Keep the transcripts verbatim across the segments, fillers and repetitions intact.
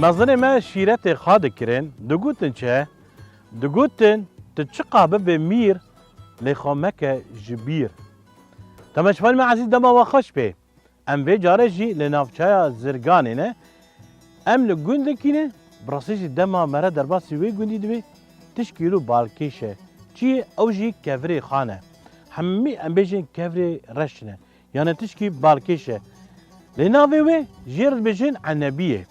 Mezinê me şîretê xwe dikirin, digotin çi? Digotin, tu çiqa bibe mîr, lê xwe meke ji bîr. Temaşevanê me ezîz, dema we xweş bê. Em vê carê jî li navçeya Zirganê ne. Em li gundekî ne, bi rastî jî dema me re derbasî wê gundî dibê, tişkî îro balkêş e. Çi ye? Ew jî kevirê xwe ne. Hemî em bêjin kevirê reş ne. Yanê tişkî balkêş e. Lê navê wê jê re dibêjin Enebiyê.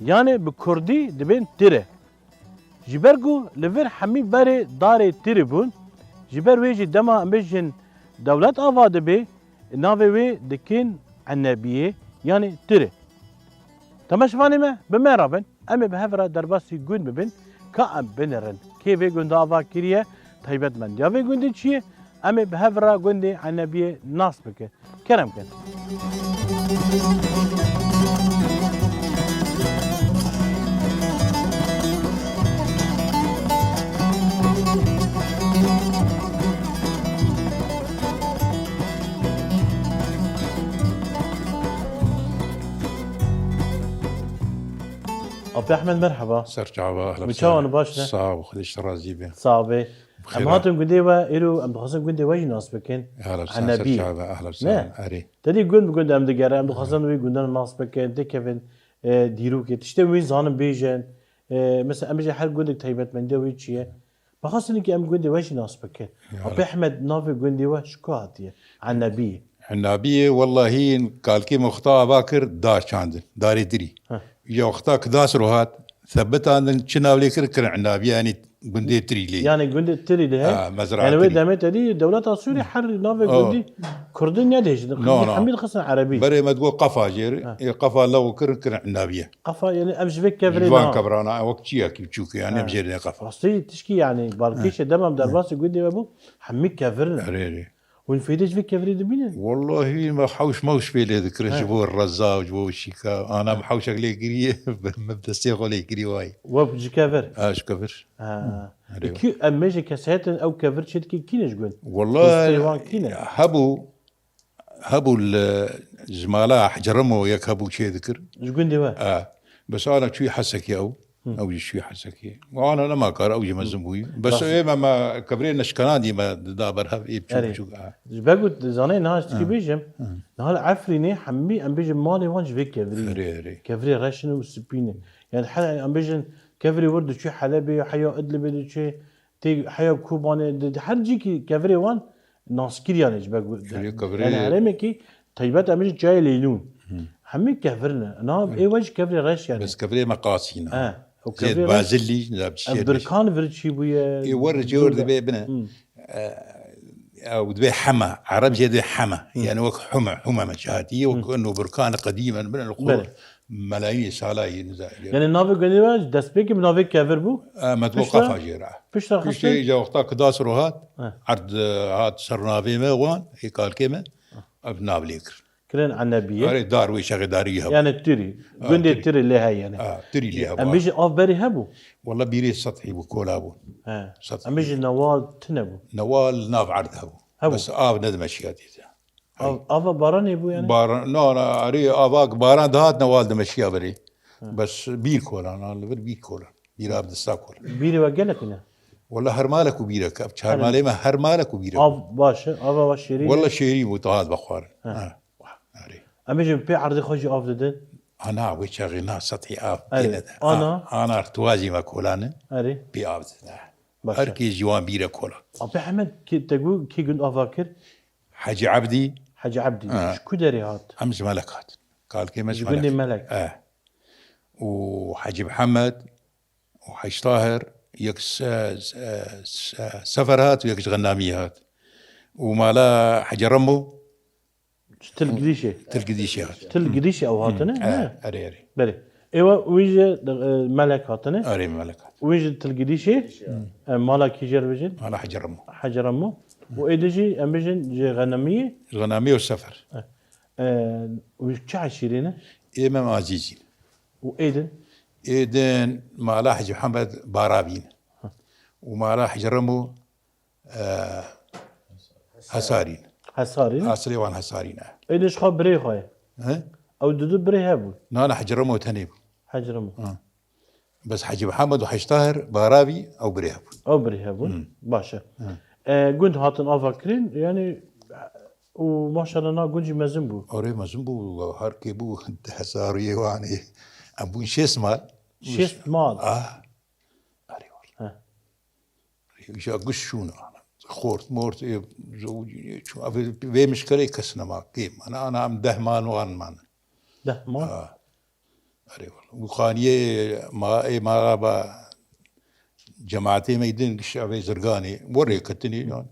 Yanê bi kurdî dibên tire. Ji ber ku li vir hemî berê darê tirî bûn, ji ber wê jî dema em bêjin dewlet ava dibe, navê wê dikin Enebiyê, yanî tirî. Temaşevanê me, bi me re bin, em ê bi hev re derbasî gund bibin, ka em binirin. Kê vê gunda ava kiriye, taybetmendiya vê gundê çi ye? Em ê bi hev re gundê Enebiyê nas bikin. Kerem kin. Apê Ehmed, merheba. Ser çava, ehlen. Bi çawan, baş ne? Sağ ol, Xwedê ji te razî be. Sağ be. Em hatin gundê we, îro em dixwazin gundê we jî nas bikin. Ehlen, ser çava, ehlen. Ne? Erê. Te dî gund bi gund em digere, em dixwazin wê gundan nas bikin, têkevin, e, dîrokê. Tiştê wî zanin bêjin. E, mesela em bêjin her gundek taybetmendiya wî çi ye? Bi xwestin ki em gundê we jî nas bikin. Ya. Apê Ehmed, navê gundê we ji ku hatiye? Enebiyê. Enabiyê, wellahî, kalkê me wexta ava kir, dar çandin, darê tirî. Heh. Ya wexta ki das ro hat, sebitandin, çi nav lê kir, kirin Enabiyê, yanî gundê tirî lê. Yanî gundê tirî lê, he? Ha, mezra tirî. Yanî wê demê te dî dewleta Sûrî her navê gundî kurdî nedihêjin. No, no. Hemî dixistin erebî. Berê me digot Qafa jê re, ê Qafa lew kirin, kirin Enabiyê. Qafa, yanî ev ji vê kevirê niha. Van kevirana, wek çiyekî biçûk e, yanî em jê re ne Qafa. Rastî tişkî, yanî balkêşê dema em derbasî gundê we bû, hemî kevir ne. Erê, erê. Hûn fêdê ji vê kevirê dibînin? Wellahî me hewş mewş pê lê dikirin ji bo reza û ji bo şîka. Ana min hewşek lê kiriye, min bi destê xwe lê kiriye wayî. We ji kevir? Ha, ji kevir. Ha. Erê. Kî, em bêjin kesayetên ew kevir çêdikir kî ne ji gund? Wellahî, dostê wan kî ne? Hebû, hebû li, ji mala Hecî Remo yek hebû çêdikir. Ji gundê we? Ha. Bes ana çûyî Hesekê ew. Hı. Ew jî çûyî Hesekê. Ana nema kar, ew jî mezin bûyî. Bes ê me, me kevirê neşkenandî me dida ber hev, ê biçûk biçûk, ha. Ji ber ku zanê niha ez tişkî bêjim, niha li Efrînê hemî em bêjin malê wan ji vê kevirî ne. Erê, erê. Kevirê reş in û spî ne. Yani he-, em bêjin kevirê wir diçû Helebê, heya Idlibê diçû, tê heya Kobanê, di, di her cîkî kevirê wan naskirî yanî ji ber ku, yani herêmekî taybet em bêjin Çiyayê Leylûn. Hemî kevir ne. Na ê we jî kevirê reş yanî. Bes kevirê me qasî ne. He. Zêd bazilî, ne bi çiyê. Birkan vir çî bûye. Ê wer cewr dibe bine. E, ew dibe hema. Ereb jê dibe hema. Yani wek hume, hume me çi hatî. Wek eno birkan qedîm in, bine li xwe. Melayînê sala yê niza. Yani navê gundê we destpêkê bi navê kevir bû? E, me digot Qafa jê re. Pişta xistin? Piştê îca wexta ki das ro hat, erd, e, hat ser navê me wan, ê kalkê me, ev nav lê kir. Kirin Enebiyê. Erê, dar wê çaxê darî hebû. Yani tirî. Ha, gundê tirî. Tirî lê heye yani. Ha, tirî lê hebû. Em bêjin av berê hebû? Walla bîrê sethî bû, kola bû. He. Sethî. Em bêjin newal tune bû. Newal nav erd hebû. Hebû. Bes av ne dimeşiya dî de. Av, ava baranê bû yani? Baran, na, na, erê, ava baran dihat newal dimeşiya berê. He. Bes bîr kolan, an li vir bîr kolan. Bîr av dista kolan. Bîrê we gelek ne? Walla her malek û bîrek. Ev çar malê me her malek û bîrek. Av baş e, ava wa şêrîn e? Walla şêrîn bû, dihat vexwarin. He. Ha. Erê. Em bêjin pê erdê xwe jî av didin? Ana, wê çaxê na sethî av pê nede. Ana. Ana, ana tu wazî me kolan e. Erê. Pê av didin. Baş e. Her kê ji wan bîre kolan. Apê Hemed, kê te got, kê gund ava kir? Hecî Ebdî. Hecî Ebdî. Ha. Ji ku derê hat? Em ji Melek hatin. Kalkê me ji Melek. Ji gundê Melek. E. Û Hecî Mihemed. û Hec Tahir, yek se-, se-, se-, Sefer hat û yek ji Xennamiyê hat. Û mala Hecî Remo. Ji Til Gidîşê. Til Gidîşê hat. Til Gidîşê ew hatine? Hı, ne? E, erê, erê. Belê. Êwa wî ji, e, Melek hatine? Erê, Melek hat. Wî ji Til Gidîşê, e, mala kî jê re bijin? Mala Hecî Remo. Hecî Remo. Û êdî jî em bijin ji Xennamiyê? Ji Xennamiyê û Sefer. E. E, wî çi eşîrê ne? Ê me Azîzî ne. Û êdin? Êdin mala Hecî Mihemed Barabî ne. Hı. Û mala Hecî Remo, e, Hesarî ne. Hesarî ne? Asilê wan Hesarî ne. Êdin ji xwe birê xwe ye? He? Ew didu birê hebû? Na, na, Hecî Remo tenê bû. Hecî Remo. Ha. Bes Hecî Mihemed û Hecî Tahir Baravî ew birê hebûn. Ew birê hebûn. Baş e. E, gund hatin ava kirin, yani û maşallah na gund jî mezin bû. Arê mezin bû, her kê bû deh zariyê wan ê. Em bûn şêst mal. Şêst mal. Ah. Arê wala. Îja giş şûn ana. Xort mort ê zewicî çû. Ev vê mişkerê kes nema kêm. Ana ana em deh mal wan man. Deh mal? Ha. Erê wala. Û xaniyê ma ê ma ba cemaatê me din giş ev ê zirganê. Werê ketinî yan.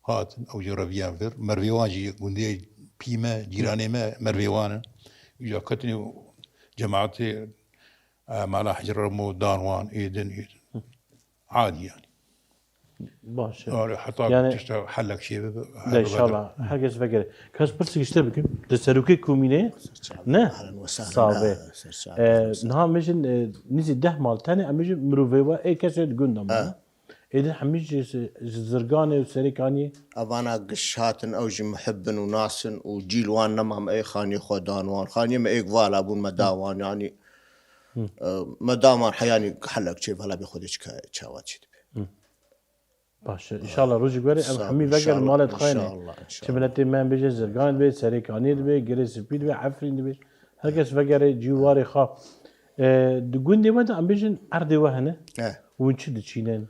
Hatin ew jî reviyan vir. Mervê wan jî gundê pî me, cîranê me mervê wan in. Îja ketinî cemaatê e, mala Hecî Remo dan wan êdin êdin. Adî yanî. Baş e. Arê heta Yani- tişta helek çê bibe. De inşallah herkes vekere. Kes pirsik işte bikim. De serokê komînê ne? Ahlen ve sahlen. Sağ be. Ha, serçe- E, niha mejin e, nizî deh mal tenê em mejin mirovê ve ê kesê di gunda mane. Êdin hemî ji ji zirganê û serê kaniyê. Evana giş hatin ew jî muhib bin û nas in û cîl wan nema me ê xaniyê xwe dan wan. Xaniyê me êk vala bûn me da wan yanî. E, me da wan heyanî helek çê vala bê xwedê çi çawa çê dibe. Baş e. Înşallah rojek were em hemî vegerin malê xwe ne. Çi miletê me em bêje zirgan dibe, serê kaniyê dibe, girê spî dibe, efrîn dibe. Herkes vegere cî û warê xwe. E, di gundê we de em bêjin erdê we hene. Hûn çi diçînin?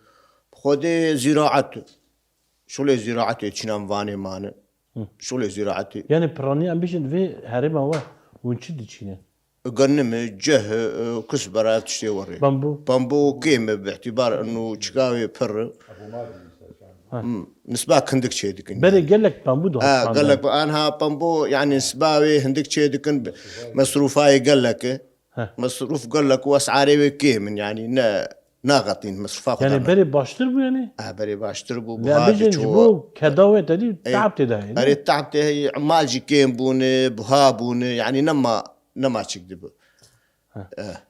Xwedê zîraet. Şulê zîraetê çînan vanê mane. Şulê zîraetê. Yani piranî em bêjin vê herêma we hûn çi diçînin? Ganimê, ceh, e, kusbera tiştê werê. Bambu. Bambu kêm e bi îtîbar inu çikavê pir. Nisba hindik çê dikin. Berê gelek bambu da. Ha, gelek anha bambu yani nisba wê hindik çê dikin. Mesrûfayê gelek e. Mesrûf gelek û esarê wê kêm in yani ne naxetîn mesrûfa xwe. Yani berê baştir bû yani? Ha, berê baştir bû. Buha bêjin ji bo keda wê te dî tab tê de heye. Berê tab tê heye, emal jî kêm bûne, buha bûne yani nema nema çik dibe.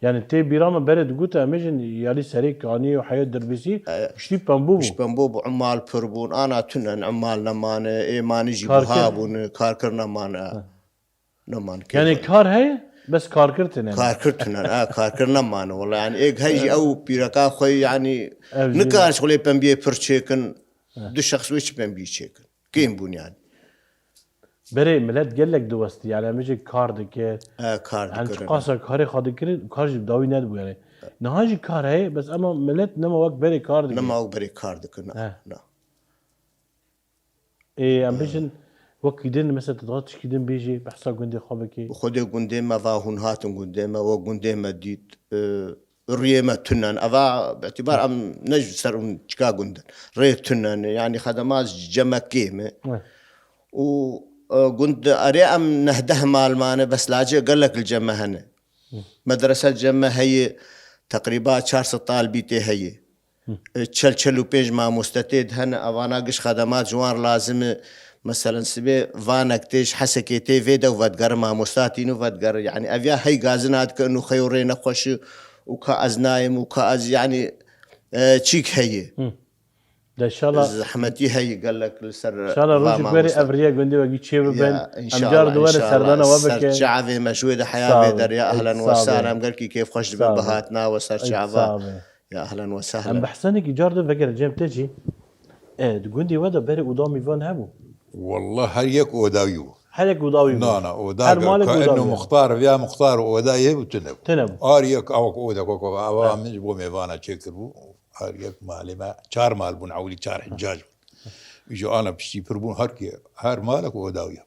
Yani tê bîra me berê digote em bêjin yalî serê kanî û heya dirbîsî piştî pembû bû. Pişt pembû bû, emal pir bûn. Ana tunen, emal nemane, ê manî jî buha bûne, karkir nemane. Neman kê. Yani kar heye, bes karkir tine. Karkir tine, ha, karkir nemane. Wala yani êk hej ew pîreka xwe yani nikar şixulê pembiyê pir çêkin. Du şexs wê çi pembiyê çêkin. Kêm bûn yani. Berê millet gelek diwestî yani em bêjin kar dikir. E, kar dikir. Yani çiqasa karê xwe dikirin, kar jî bi dawî nedibû yani. Niha jî kar heye, bes ema millet nema wek berê kar dikir. Nema wek berê kar dikir, na. Na. Ê, em bêjin wekî din, mesela tu diha tişkî din bêjî, behsa gundê xwe bikî. Xwedê gundê me va hûn hatin gundê me, we gundê me dît. E, rûyê me tunen. Eva, bi îtîbar em ne ji ser hûn çika gund in. Rê tunen, yanî xedema cem me kêm e. Û e, gund erê em nehdeh mal mane, bes lacê gelek li cem me hene. Medrese li cem me heye, teqrîba çar sed talbî tê heye. Çel çel û pênc mamoste tê de hene, evana giş xedemat ji wan re lazim e. Meselen, sibê vanek tê ji Hesekê tê vê de û vedigerin, mamosta tîn û vedigerin. Yanî ev ya hey gazina dikin û xeyo rê nexweş e û ka ez nayêm û ka ez, yanî, e, çîk heye. De şala zehmetî heye gelek li ser. Şala rojek werê ev riya gundê wekî çê bibin. Em car di were serdana we bikin. Ser çavê me ji wê de heya vê der ya ehlen we sahlen, em gelkî kêfxweş dibin bi hatina we ser çava. Ya ehlen we sehlen. Em behsenekî car de vegere cem te jî. E, di gundê we de berê oda mîvan hebû? Wallah her yek oda wî bû. Her yek oda wî bû. Na na oda. Her malek oda wî. Muxtar, viya muxtar oda yê bû tune bû. Tune bû. Ar yek awak oda koko ava min ji bo mêvana çêkir bû. Her yek malê me çar mal bûn ewlî çar hiccac bûn. Îjo ana piştî pir bûn her kê her malek oda wî.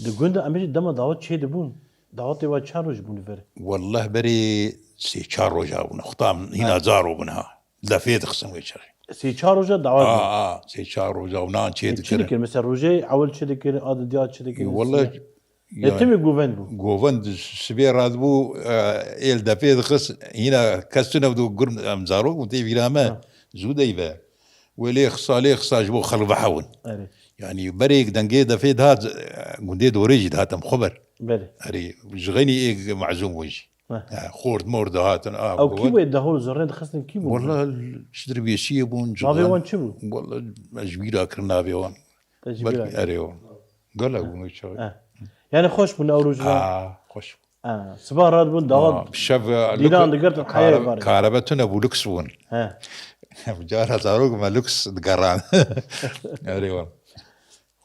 Di gund de em bêjin dema dawet çê dibûn. Dawetê we çar roj bûn li vir? Wallah berê sê çar roja bûn. Xwe tam hîna zaro bûn ha. Defê dixistin wê çaxê. Sê çar roja dawa bû. A, a, sê çar roja û nan çê dikirin. Çi dikir? Mesela rojê ewil çi dikir, a didiya çi dikir? Wala. Etimê govend bû. Govend sibê radibû, êl defê dixist, hîna kes tune bû, gur em zarok bûn tê vîra me. Zû dey ve. Wê lê xisa, lê xisa ji bo xelk vehewin. Yanî berê dengê defê dihat, gundê dorê jî dihat em xwe ber. Belê. Erê, ji xeynî ê mezûm bûn jî. Xort mor dihatin. Ew kî bû ê dehol zirnê dixistin kî bû? Wala ji dirbêşiyê bûn. Navê wan çi bû? Wala ez ji bîra kir navê wan. Te ji bîra kir. Erê wan. Gelek bûn wê çaxê. Yani xweş bûn ew roj. Ha, xweş bûn. Ha, siba radibûn dawa. Ha, bi şev, e, dîlan luk-, digirtin kare-, heyê barê. Karebe tune bû, luks bûn. He. Cara zarok me luks digeran. Erê wan.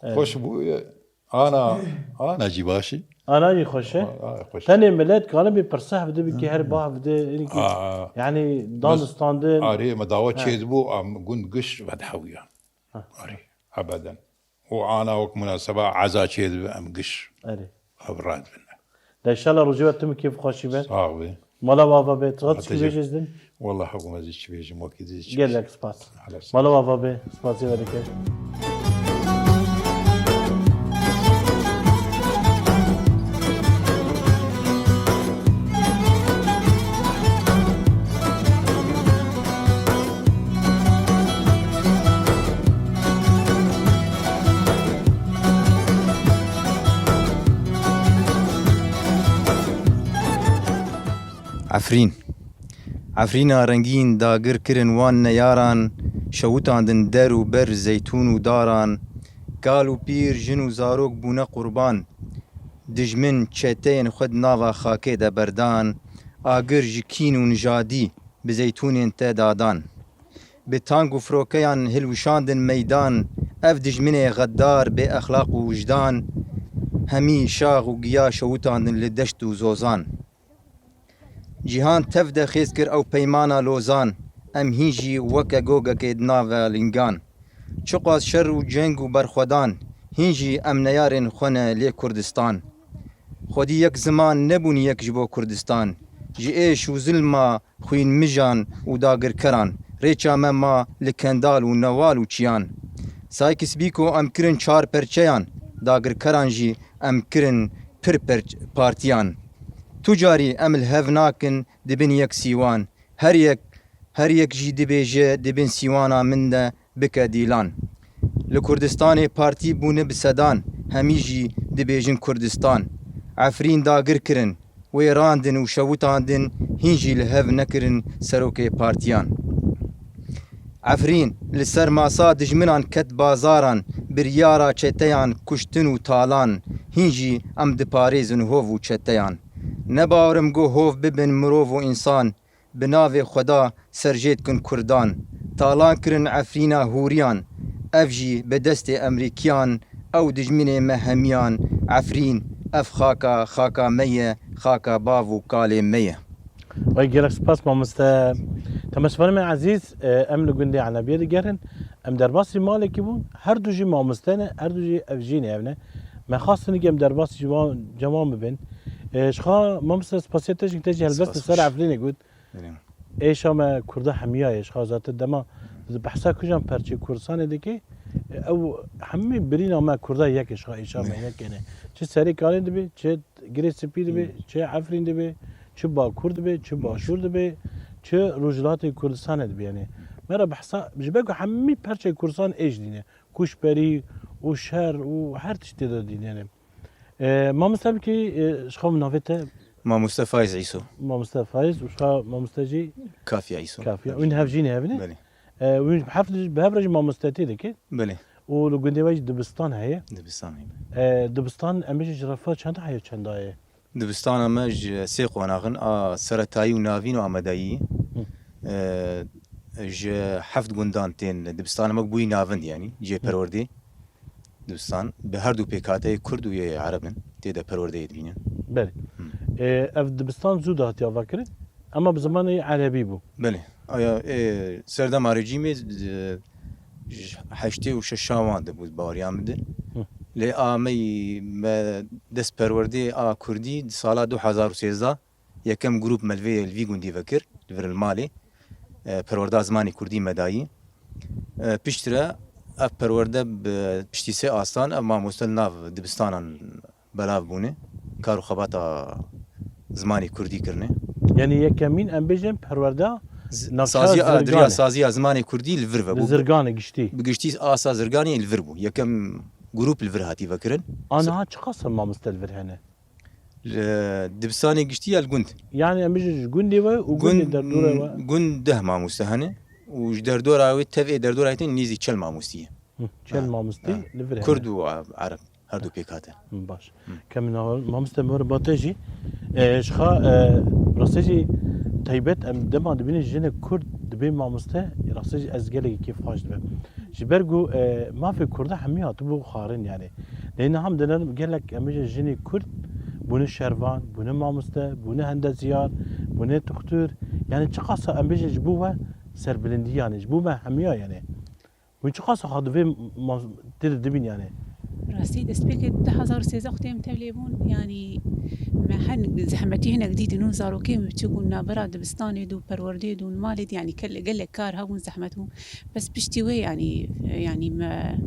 Evet. Xweş bû, e, ana, ana jî baş e. Ana jî xweş e. A, a, xweş. Tenê milet kalibî pirseh bide bikî her bah bide, yani ki, Aa, yani bes dandistandin. Arê me dawa Ha. çêdibû, em gund giş vedhewiyan. Ha. Arê, ebeden. û ana wek munaseba eza çêdibe em giş Erê. ev radibin. De inşallah rojê we tim kêf xweşî be. Sax be. Mala we ava be. Tu çi Teşekkür. bêjî din? Wallah hikûmet jî çi bêjim, wekî dî çi Gelek spas. Helal. Mala we ava be. Spasî we dikim. Efrîn. Efrîna rengîn dagir kirin wan neyaran, şewitandin der û ber zeytûn û daran, kal û pîr, jin û zarok bûne qurban. Dijmin çeteyên xwe di nava xakê de berdan, agir ji kîn û nijadî bi zeytûnên te dadan. Bi tang û firokeyan hilwişandin meydan, ev dijminê xeddar, bê exlaq û wijdan, hemî şax û giya şewitandin li deşt û zozan. Cîhan tev de xêz kir ew peymana Lozan, em hîn jî weke gogekê di nava lingan. Çiqas şer û ceng û berxwedan, hîn jî em neyarên xwe ne lê Kurdistan. Xwedî yek ziman nebûn yek ji bo Kurdistan. Ji êş û zilma xwînmijan û dagirkeran, rêça me ma li Kendal û Newal û Çiyan. Sykes-Picot em kirin çar perçeyan, dagirkeran jî em kirin pir perç-, partiyan. Tu carî em li hev nakin, dibin yek sîwan. Her yek, her yek jî dibêje, dibin sîwana min de bike dîlan. Li Kurdistanê partî bûne bi sedan, hemî jî dibêjin Kurdistan. Efrîn dagir kirin, wêrandin û şewitandin, hîn jî li hev nekirin serokê partiyan. Efrîn li ser masa dijminan ket bazaran, biryara çeteyan kuştin û talan, hîn jî em diparêzin hov û çeteyan. Ne bawer im ku hov bibin mirov û însan, bi navê Xweda serjê dikin Kurdan. Talan kirin Efrîna hûriyan, ev jî bi destê Emerîkiyan, ew dijminê me hemiyan. Efrîn, ev xaka, xaka me ye, xaka bav û kalê me ye. Vay gelek spas mamoste. Temaşevanê me ezîz, e, em li gundê Enebiyê digerin. Em derbasî malekî bûn. Her du jî mamoste ne, her du jî ev jî ne ev ne. Me xwestin ki em derbasî ji wan, cewan bibin. E, ji xwe mamoste spasiya te jî, te jî helbest li ser Efrînê got. Belê. Êşa me Kurda hemiya ye, ji xwe zaten dema behsa kujan perçê Kurdistanê dike, ew hemî birîna me Kurda yek e, ji xwe êşa me yek e ne. Çi Serê Kanê dibe, çi Girê Spî dibe, Hmm. çi Efrîn dibe, çi Bakur dibe, çi Başûr dibe, çi Rojhilatê Kurdistanê dibe. Yani me re behsa, ji ber ku hemî perçê Kurdistan êş dîne. Kuşberî û şer û her tişt tê de dîne. Yani E, mamoste bikî, e, ji xwe navê te? Mamoste Faiz Îso. Mamoste Faiz û ji xwe mamoste jî? Kafiya Îso. Kafiya. Wîn hev jî ne hev ne? Belê. E, wîn bi hev, bi hev re jî mamostetî dike. Belê. Û li gundê we jî dibistan heye? Dibistan heye. E, dibistan em bêjin ji refa çenda heye, çenda ye? Dibistana me ji sê qonax in, a seretayî û navîn û amadayî. Hı. E, ji heft gundan tên dibistana me bûyî navend, yanî cihê Hı. perwerdê. Dibistan bi her du pêkhateyê Kurd û yê Ereb in, tê de perwerdeyê dibînin. Belê. Hmm. Ê, ev dibistan zû de hatiye avakirin, ema bi zimanê Erebî bû. Belê. Aya, ê, serdema rejîmê, e, ji heştê û şeş wan de bû, baweriya min de. Hı. Lê a me, me dest perwerdê a Kurdî di sala du hezar û sêzdeh, yekem grûp me li vê, li vî gundî vekir, li vir li malê, e, perwerda zimanê kurdî me dayî. E, piştre ev perwerde bi piştî sê astan ev mamoste li nav dibistanan belav bûne. Kar û xebata zimanê kurdî kirine. Yanî yekemîn em bêjin perwerda Z-, navça saziya, Zirgan e. Saziya zimanê kurdî li vir ve Li bû. Zirgan e giştî. Bi giştî asa Zirganê li vir bû. Yekem grûp li vir hatî vekirin. Aniha çiqas mamoste li vir hene? Li dibistanê giştî ya li gund. Yani em bijin ji gundê we û gundê derdora we? Gund deh mamoste hene û ji derdora wê, tevê derdora wê tên nêzî çel mamostî ye. Hı, çel mamostî li vir hene. Kurd û Ereb. Her du pêk hatin. Baş. Hı. Kemî nava mamoste Mor Bate jî, e, ji xa, e, rastê jî taybet em dema dibînin jinê Kurd dibê mamoste, rastê jî ez gelekî kêfxweş dibim. Ji ber ku, e, mafê Kurda hemî hatibû xwarin yani. Lê niha em diner gelek em bêjin jinê Kurd bûne şervan, bûne mamoste, bûne hendesyar, bûne tuxtur. Yani çiqasa em bêjin ji bo we serbilindî yani, ji bo me hemiya yani. Hûn çiqas xwe divê ma-, tê de dibîn yanî? Rastî destpêkê du hezar û sêzdeh wextê em tevlê bûn, yanî me hin zehmetî hinek dîtin û zarokê min biçûk bûn navbera dibistanê de û perwerdê de û malê de, yanî kele-, gelek kar hebûn, zehmet bûn. Bes piştî wê, yanî, yanî me,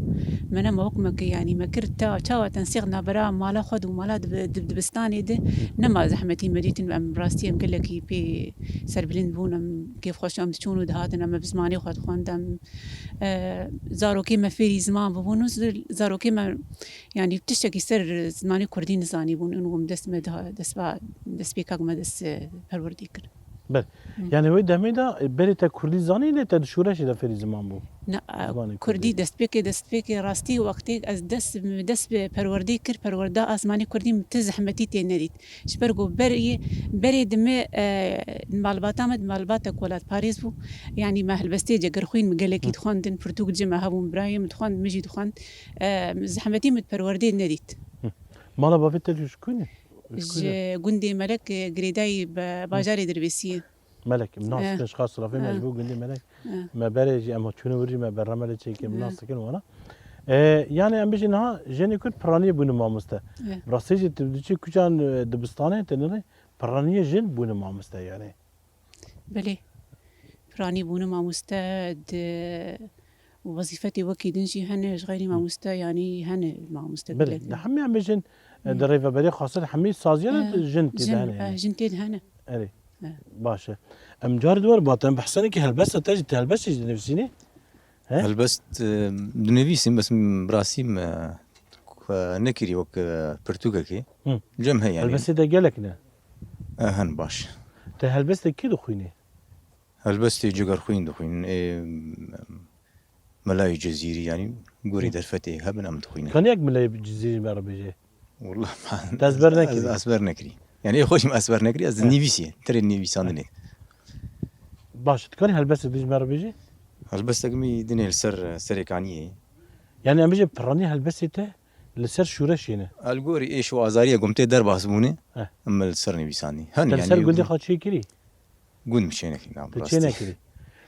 me nema wek me ke, yanî me kir ta-, çawa tensîq navbera mala xwe de û mala dibi-, dib-, dibistanê de, nema zehmetî me dîtin, em rastî em gelekî pê serbilind bûn, em kêfxweş em diçûn û dihatin, em bi zimanê xwe dixwendin, em e, zarokê me fêrî ziman bibûn û zi-, zarokê me, yanî tiştekî ser zimanê kurdî nizanîbûn û hûn dest me diha, dest ba, destpêka ku me dest, e, perwerdê kir. Ber. Hı. Yani wê demê de, e, berê te kurdî zanî lê te di şûreşê de fêrî ziman bû. Na, e, Zimanê kurdî. Kurdî destpêkê, destpêkê rastî wextê ez dest, dest bi perwerdê kir, perwerda a zimanê kurdî min ti zehmetî tê nedît. Ji ber ku berê, berê di me, e, malbata me di malbatek welatparêz bû. Yanî me helbestê Cegerxwîn min gelekî Hı. dixwendin, pirtûk di cem me hebûn, birayê min dixwend, min jî dixwend. E, zehmetî min di perwerdê nedît. Hı. Mala bavê te ji ku ne? Ji ku ne? Ji gundê Melek, e, girêdayî be-, Hı. bajarê Dirbêsiyê. Melek, em nas Eh. dikin, ji xas Silafê me Eh. ji bo gundê Melek. Eh. Me berê jî, em çûne wir jî me berre me lê çêkir, em Eh. nas dikin wana. E, yani em bêjin niha jenê Kurd piraniyê bûne mamoste. Eh. Rastê jî tu diçî kucan, e, dibistanê, te nirê piraniyê jin bûne mamoste yani. Belê. Piranî bûne mamoste di wezîfetê wekî din jî hene, ji xeyrî Hı. mamoste, yanî hene mamoste Belê, gelek. Di hemî em bêjin, e, Hı. di rêveberê xaser hemî saziyan Eh, jin tê de jin, hene eh, yani. Jin tê de hene. Erê. Eh. Baş e. Em carê di we re batin, em behsenekî helbesta te jî, te helbestê jî dinivîsînî? He? Helbest, e, dinivîsim, bes min bi rastî me, e, nekirî wek, e, pirtûkekê. Hı. Cem heye yani. Helbestê te gelek ne? E, hen baş. Te helbestê kî dixwînî? Helbestê Cegerxwîn dixwînin. Ê, Melayê Cizîrî, yanî gorî Hı. derfetê hebin, em dixwînin. Kaniyek Melayê Cizîrî me re bêje? Wallah, Te ezber nekirî? Ez ezber nekirî. Yani ê xwe jî me ezber nekirî, ez Hı. nivîsî, terê nivîsandinê. Baş, tu kanî helbestê din ji me re bêjî? Helbestek min dinê li ser, Serê Kaniyê. Yani em bêjin piranî helbestê te li ser şûreşê ne? El gorî êş û azariya ku min tê derbas bûne, Heh. min li ser nivîsandî. Hene Te li yani ser gundê xwe çêkirî? Gund min çênekirî, na, bi Tu rastî. Çênekirî.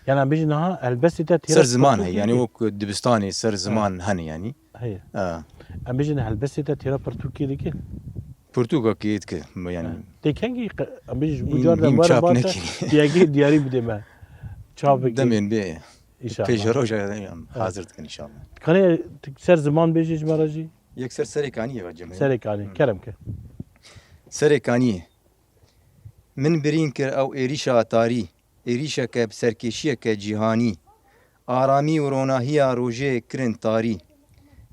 Yani em bêjin niha helbestê te têra Ser ziman pirtûkê heye, yani ki. Wek dibistanê ser ziman hene yani. Heye. Ha. Em bêjin helbestê te têra pirtûkê dike? Pirtûkekê dike, yani. Ha. Tê kengî qe-, em bêjin ji bo În-, car de hîn were çap bate, nekirî. Diyegê diyarî bidê me. Çap bike. Demên bê. İnşallah. Pêşeroja, yani, Ha. hazir dikin inşallah. Kanê ser ziman bêjî ji me re jî? Yek ser Serê Kaniyê ve cemê. Serê Kaniyê, Hı. kerem ke. Serê Kaniyê. Min birîn kir ew êrîşa tarî, êrîşeke bi serkêşiyeke cîhanî. Aramî û ronahiya rojê kirin tarî.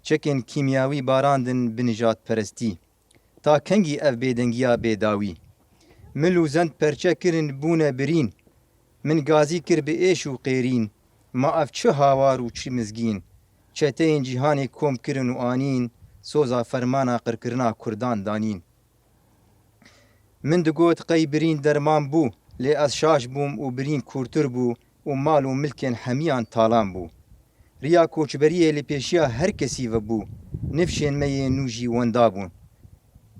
Çekên kîmyawî barandin bi nijadperestî. Ta kengî ev bêdengiya bê dawî? Mil û zend perçe kirin bûne birîn. Min gazî kir bi êş û qêrîn. Ma ev çi hawar û çi mizgîn? Çeteyên cîhanê kom kirin û anîn, soza fermana qirkirina kurdan danîn. Min digot qey birîn derman bû, lê ez şaş bûm û birîn kûrtir bû û mal û milkên hemiyan talan bû. Riya koçberiyê li pêşiya her kesî ve bû, nifşên me yê nû jî wenda bûn.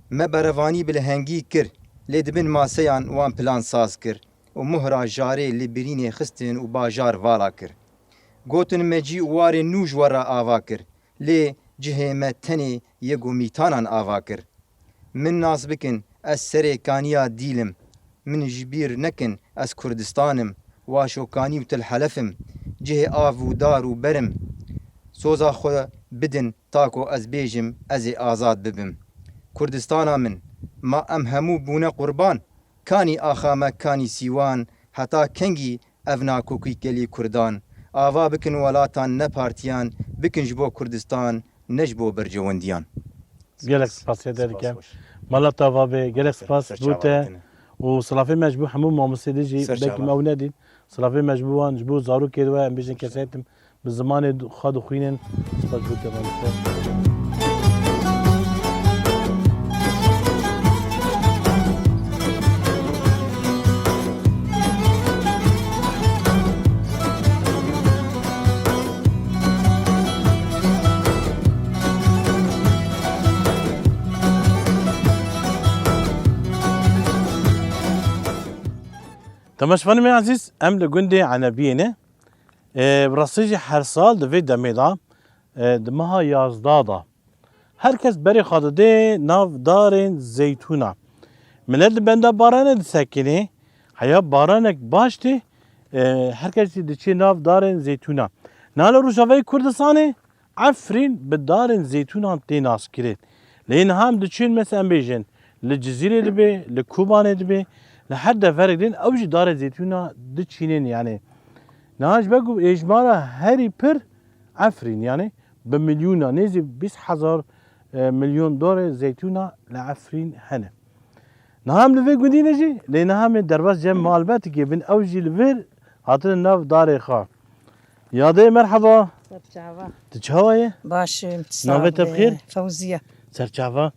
Me berevanî bi lehengî kir, lê di bin maseyan wan plan saz kir û muhra jarê li birînê xistin û bajar vala kir. Gotin me cî û warê nû ji we re ava kir, lê cihê me tenê yê ku mîtanan ava kir. Min nas bikin, ez serê kaniya dîl im. Min ji bîr nekin, ez Kurdistan im. Waşo kanî û Til Helef im. Cihê av û dar û ber im. Soza xwe bidin, ta ku ez bêjim, ez ê azad bibim. Kurdistana min, ma em hemû bûne qurban? Kanî axa me, kanî sîwan, heta kengî ev nakokî gelî kurdan? Ava bikin welatan ne partiyan, bikin ji bo Kurdistan, ne ji bo berjewendiyan. Gelek spas te dikim. Spas, baş. Mala te ava be, gelek spas bo te. Ser çavan dikin. Û silafê me ji bo hemû mamostê de jî, ser çavan, belkî me ew nedît. Silafê me ji bo wan, ji bo zarokê we, em bêjin kesayet im, bi zimanê xwe dixwînin. Spas bo te, mamoste. Temaşevanê me ezîz, em li gundê Enebiyê ne. E, bi rastî jî her sal di vê demê de, e, di meha yazdeh de her kes berê xwe didê nav darên zeytûna. Milet li benda baranê disekinê, heya baranek baş tê, e, her kes jî diçê nav darên zeytûna. Niha li Rojavayê Kurdistanê Efrîn bi darên zeytûnan tê naskirin. Lê niha em diçin, mesela em bêjin, li Cizîrê dibe, li Kobanê dibe, li her deverek din ew jî darê zeytûna diçînin yani. Niha ji ber ku êjmara herî pir Efrîn yani bi milyona, nêzî bîst hezar, e, milyon darê zeytûna li Efrîn hene. Niha em li vê gundî ne jî, lê niha em ê derbas cem malbetikê bin, ew jî li vir hatine nav darê xwe. Yadê, merheba. Serçava. Tu çawa ye? Baş im, tu Navê te bi xêr? Fewziye. Serçava.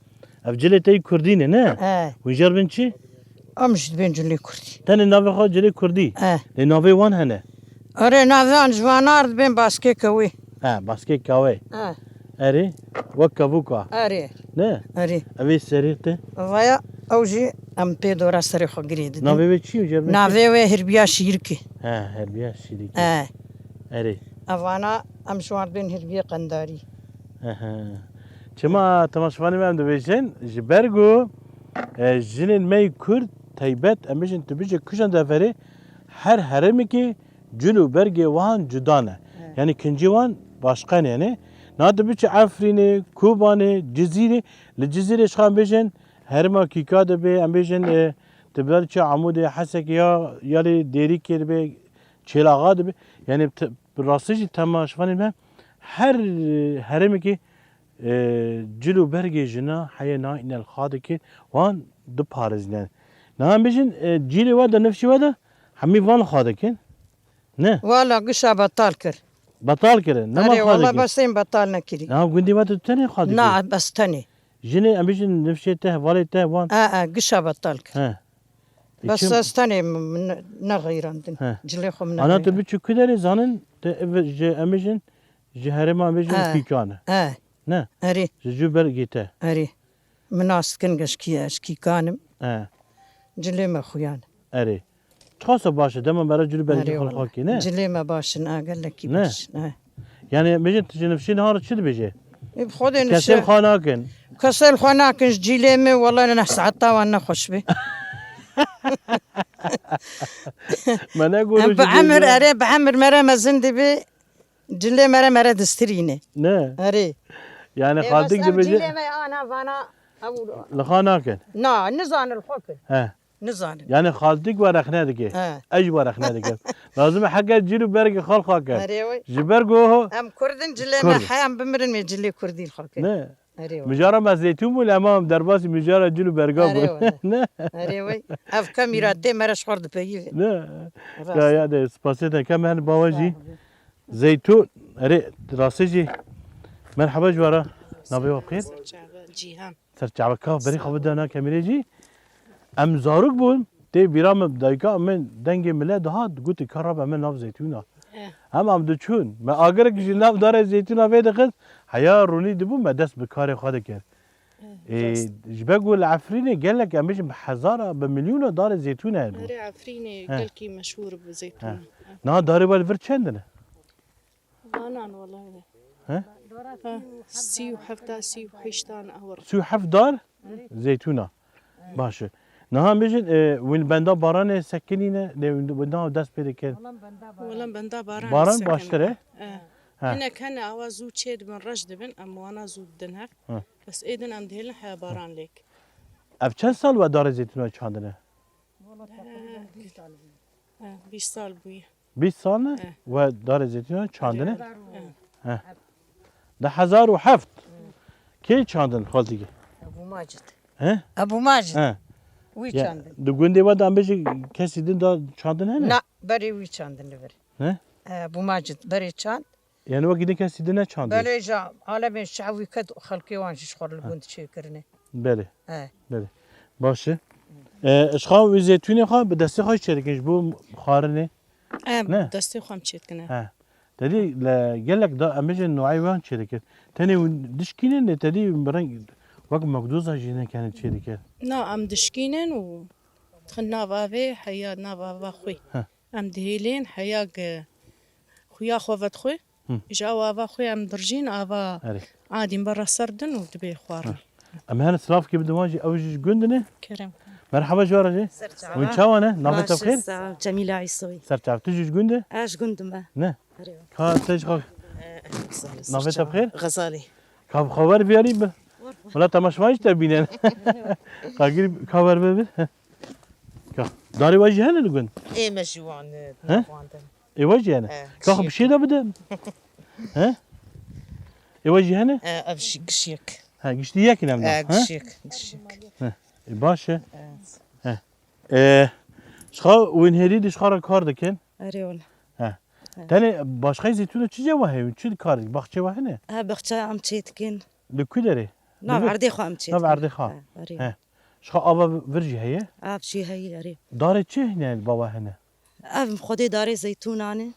Ev cilê te yî kurdî ne, ne? He. Wî jêr bin çi? Em jî dibên cilê kurdî. Tenê navê xwe cilê kurdî. He. Lê navê wan hene? Erê, navê wan ji wan ar dibên baskê kewê. He, baskê kawê. He. Erê, wek kevûka. Erê. Ne? Erê. Ev ê serê te? Vaya, ew jî em pê dora serê xwe girê didin. Navê wê çi ye, Cermê? Navê wê Hirbiya Şîrikê. He, Hirbiya Şîrikê. He. Erê. Evana em ji wan bên Hirbiya Qendarî. Ehe. Çima temaşevanê me em dibêjin, ji ber ku, e, jinên me yê Kurd taybet, em bêjin tu bijî kujan deverê, her herêmekê cil û bergê wan cuda ne. Evet. Yani kincê wan başqa ne yani. Na tu biçî Efrînê, Kobanê, Cizîrê, li Cizîrê ji xwe em bêjin herêma Kîka dibe, em bêjin, e, tu biçî Amûdê, Hesekê ya, ya lê Dêrikê dibe, Çêlaxa dibe. Yani te-, bi rastî jî temaşevanê me her, e, herêmekê e, cil û bergê jina heye na îne li xwe dike, wan diparêzîne. Niha em bêjin, e, cîlê we de, nifşê we de hemî van li xwe dikin. Ne? Wala gişa betal kir. Betal kirin. Nema Erê, xwe wala dikin. Bes ên betal nekirî. Niha gundê we de tu tenê xwe dikin. Na, bes tenê. Jinê, em bêjin nifşê te, hevalê te wan. E, e, gişa betal kir. He. Bes Çim- ez tenê min ne-, nexeyrandin. He. Cilê xwe min Ana tu nexeyrandin. Biçû ku derê zanin, te ev ji, em bêjin, ji herêma bêjin He. Kîkan e. He. Ne? Erê. Ji cû bergê te. Erê. Min nas dikin ge ji kî ye, ji Kîkan im. He. Cilê me xuyan. Erê. Çiqas baş e, dema me re cilû bergê Erê xwe wala. Xakî, ne? Cilê me baş in, a gelekî Ne? Baş in. He. Yani bêjin tu ji nifşê niha re çi dibêje? Ê, bi xwe de Kesê nifşe- xwe nakin. Kesê li xwe nakin ji cîlê min, wela ne saeta wan nexweş bê. Me ne Em goru bi emir, erê, bi emir mere mezin dibe. Cilê mere mere distirîne. Ne? Erê. Yani Ê, xaltik bes ev dibêje cilê me ana vana ew li xwe nakin. Na, nizanin li xwe kin. He. Nizanin. Yani xaltik we rexne dike. He. Ez ji we rexne dikim. Lazim e heke cil û bergê xwe li xwe kin. Erê wê. Ji ber ku Em kurdin cilê Kurd. Me he em bimirin wê cilê kurdî li xwe kin. Ne? Erê wê. Mijara me zeytûn bû, lê ema em derbasî mijara cil û berga Erê bûn. Wê. Ne? Erê wê. Ev kemîra tê mere ji xwe dipeyivê. Ne? Rast. Ya, ya de, spasê te kem, her bawe jî. Zeytûn, erê, rastî jî. Merheba ji we re. Navê we bi xêr? Serçava, Cîhan. Serçava, ka berî xwe bide na kemîrê jî. Em zarok bûn, tê bîra min, dayika min dengê mile dihat, gotin ka rabe me nav zeytûna. Eh. Em, em diçûn. Me agirek ji nav darê zeytûna vê dixist, heya rûnî dibû, me dest bi karê xwe dikir. Ê, Rast. Ji ber ku li Efrînê gelek, em bêjin bi hezara, bi milyona darê zeytûn hene. Erê, Efrînê He. Gelkî meşhûr bi zeytûn. He. Niha darê we li vir çend in? Vanan welahi. He? Ha, sî û heft, sî û heşt an awir. Sî û heft dar zeytûna. Baş e. Niha em bêjin, e, wî li benda baranê sekinîne, lê wî niha dest pê dikin. Wela benda baran Baran sekin. Baştir e? E. He. Hinek hene awa zû çê dibin, reş dibin, em wana zû didin hev. He. Bes êdin em dihêlin heya baran lêk. Ev çend sal we darê zeytûna çandine? He, bîst sal bûye. Bîst sal ne? He. We darê zeytûna çandine? He. He. Di hezar û heft. Kê çandin xaltîkê? Ebu Macid. He? Ebu Macid. He. Wî Ya, çandin. Di gundê we de em bêjin kesî din da çandin hene? Na, berê wî çandin li vir. Ne? Ebu Macid berê çand. Yani wekî din kesî din neçandî? Belê, ja alemê şev wî ket, xelkê wan jî ji xwe li gund çêkirine. Belê. He. Belê. Baş e. E, ji xwe wî zeytûnê xwe bi destê xwe çêdikin ji bo xwarinê? Em Ne? Destê xwe em çêdikine. He. Te dî li gelek da em bêjin noayê wan çêdikin. Tenê hûn dişkînin, lê te dî bi reng wek mekdoza jî nekene çêdikin. Na, em dişkînin û Dixin nav avê heya nav ava xwe. He. Em dihêlên heya ge xuya xwe vedixwe. Hı. Ji ew ava xwe em dirjîn ava Erê. Adîn berra ser din û dibê xwarin. Hı. Em her silav ke bidin wan jî ew jî ji gund ne? Kerem. Merhaba ji we re jî. Ser çava. Hûn çawa ne? Navê te bi xêr? Baş, sağ ol. Cemîla Îsoyî. Ser çav. Tu jî ji gund e? Ez ji gund me. Ne? Erê. Ka te ji xwe Ee, Navê te bi xêr? Xezalî. Ka bi xwe wer viyarî bi. Wala temaşevan jî te bînin. Ka girî ka wer bi bir. Ka. Darê we jî hene li gund? Ê me jî wan, e, He? navandin. Ê we jî hene? E, Ka xwe bi gişiyek. Şê de bide. He? Ê we jî hene? E, ev jî gişiyek. Ha, giştî yek ne E, ha? Gişiyek, gişiyek. He. E, baş e. Evet. He. E, şixa wên hêrî di şixa re kar dikin. Erê wala. He. He. Tenê başxey zeytûna çi cewa heye? Çi kar, baxçe we hene? Ha, baxçe em çê dikin. Li ku derê? Nav erdê xwe em çê Nav dikin. Erdê xwe. Ha, erê. He. Şixa ava vir jî heye? Av jî heye, erê. Darê çi hene li ba we hene? Ev xwedê darê zeytûnan e.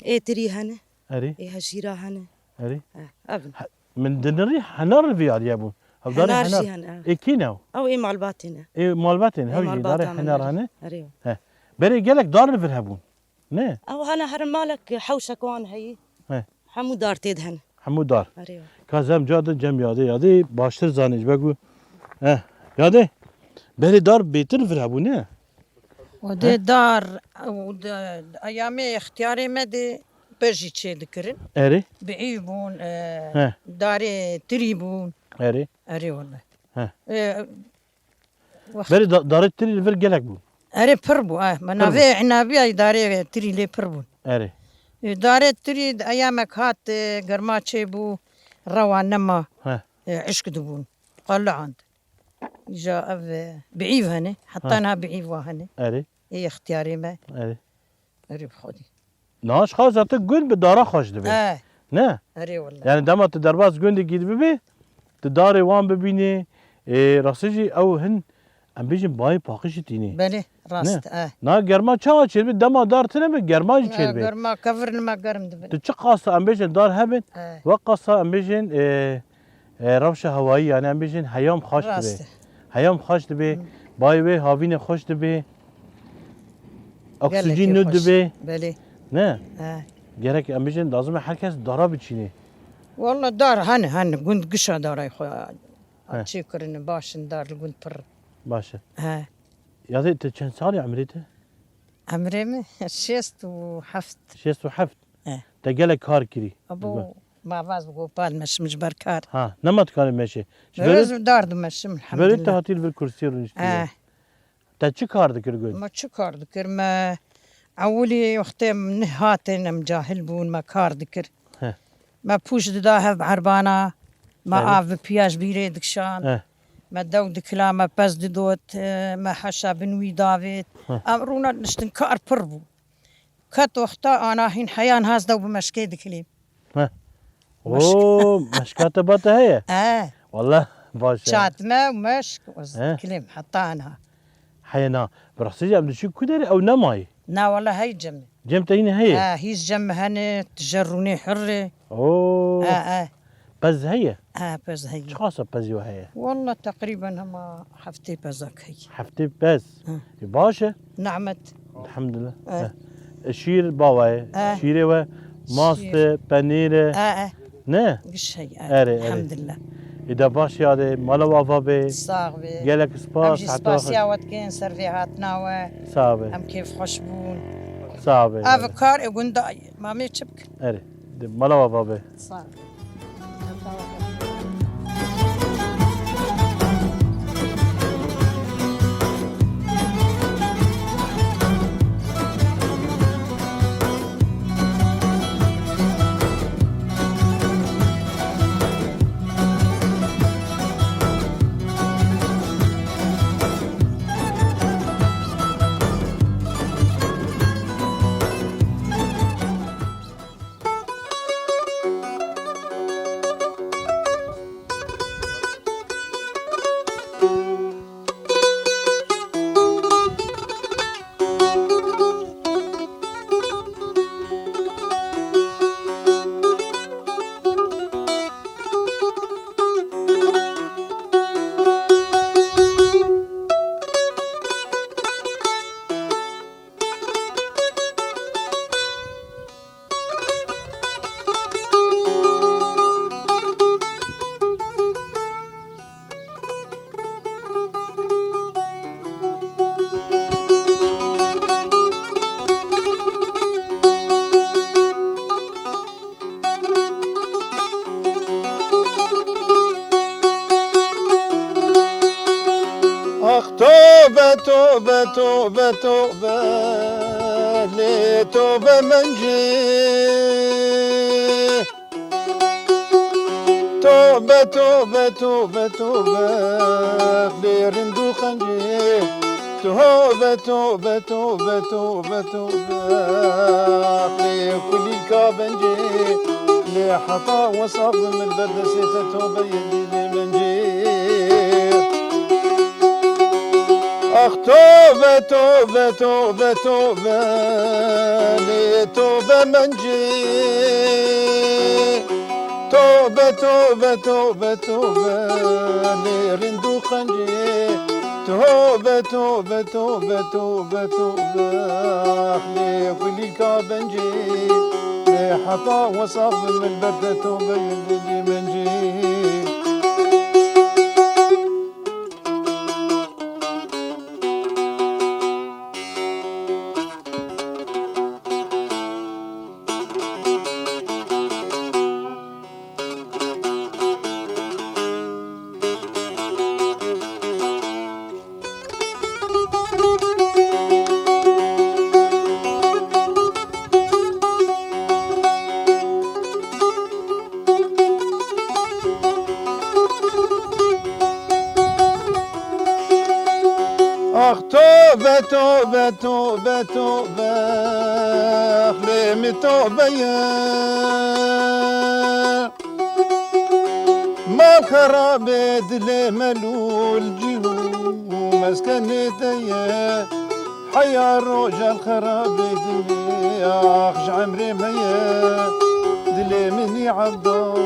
Ê tirî hene. Erê. Ê hejîra hene. Erê. He, ev in. He, min dinirî henar viyariye bûn. Hev darê Henar henar. Jî hene, he. Ê kî ne? Ew ê malbatê ne. Ê malbatê ne. Ê Hev jî malbata darê min henar erê. Hene. Erê. He. Berê gelek dar li vir hebûn. Ne? Ew hene her malek hewşek wan heyî. He. Hemû dar tê de hene. Hemû dar. Erê. Ka zem ca din cem yadê yadê baştir zanî ji be ku. He. Yadê. Berê dar bêtir vir hebû ne? Û dê He? Dar û de, eyamê extiyarê me dê pejî çê dikirin. Erê. Biî bûn, e, He. Darê tirî bûn. Erê. Erê wele. He. E, wext- Berê da, darê tirî li vir gelek bûn. Erê pir bû, e. Me Pir bû. Navê inabî ay darê tirî lê pir bûn. Erê. E, darê tirî di eyamek hat, e, germa çê bû, rewa nema. He. E, işk dibûn. Qaliand. Îja ev, e, biîv hene. Heta Ha. Niha biîv wa hene. Erê. Ê extiyarê me. Erê. Erê bi xwedî. Niha ji xwe zaten gund bi dara xweş dibe. E. Ne? Erê wele. Yani dema tu derbas gundekî dibibê, tu darê wan bibînî, ê, rastî jî ew hin, em bêjin bayê paqijî tînî. Belê, rast, Ne? E. Na germa çawa çêdibe? Dema dar tune be, germa jî E, çêdibe. Germa kevir nima germ dibe. Tu çi qasa em bêjin dar hebin, E. Ve qasa em bêjin, e, E, rewşa hewayî, yani em bêjin heyam xweş dibe. Rast e. Heyam xweş dibe, Hı. Bayê wê havînê xweş dibe. Gelekî Oksîjîn nû xweş. Dibe. Belê. Ne? He. Gerek em bêjin lazim e her kes dara biçînê. Walla dar hene, hene. Gund gişa daray xwe He. Çêkirine, baş in dar li gund pir. Baş e. He. Yadê tu çend salî emrê te? Emrê min şêst û heft. Şêst û heft? E. Te gelek kar kirî? Abo, ma vaz bi gopal meşim ji ber kar. Ha, nema dikarî meşê? Ji Berê ber ji dar dimeşim, ji berê te elhamdulillah. Hatî li vir kursiyê rûniştî ye. E. Te çi kar dikir got? Me çi kar dikir? Me ewilî wextê min hatin, em cahil bûn, me kar dikir. He. Me pûş dida hev erbana, me Erê. Av bi piya ji bîrê dikişand. He. Me dew dikila, me pez didot, e, me heşa bin wî davêt. He. Em rûna niştin kar pir bû. Ket wexta ana hîn heyan has dew bi meşkê dikilîm. He. Meşk. Oo, meşka te ba te heye? He. Wallah, baş e. Çatme û meşk û He. Dikilîm heta ana. Heye na. Bi rastî jî em diçin ku derê ew nemayî? Na wala hey cem. Cem te yine heye? Ha, hîs cem hene, tije rûnê hirre. Oo. Ha, ha. Pez heye? Ha, pez heye. Çiqasa pezî we heye? Walla teqrîben hema heftê pezak heye. Heftê pez. Ha. E, baş e? Nehmet. Elhamdulillah. Ha. Ha. E, şîr bawa ye. Ha. Şîrê we mast e, Şîr. Penîr e. Ha, ha. Ne? Giş hey, Erê, erê. Elhamdulillah. Îda baş yadê, mala we ava bê. Sax bê. Gelek spas, Em jî heta spasiya xwe. We dikin, ser vê hatina we. Sax bê. Em kêfxweş bûn. Sax bê, Ev erê. Kar ê gunda mamê çi bik? Erê. Di mala we ava bê. Sax bê. Tobe, tobe, tobe, lê tobe mencê. Tobe, tobe, tobe, tobe, lê rind û qencê. Tobe, tobe, tobe, tobe, tobe, lê kulîlka bencê. Lê heta wesaq bim li ber destê te, tobe yê dilê min cê. Ax tobe, tobe, tobe, tobe, lê tobe min cê. Tobe, tobe, tobe, tobe, lê rind û qencê. Tobe, tobe, tobe, tobe, tobe, lê kulîlka bencê. Lê heta wesaq bim li ber te, tobe yê dilê min cê. Ax tobe, tobe, tobe, tobe, ax lê min tobe ye. Mal xerabê dilê melûl cî û meskenê te ye. Heya roja li xerabê dilê, ax ji emrê me ye. Dilê min î Evdal,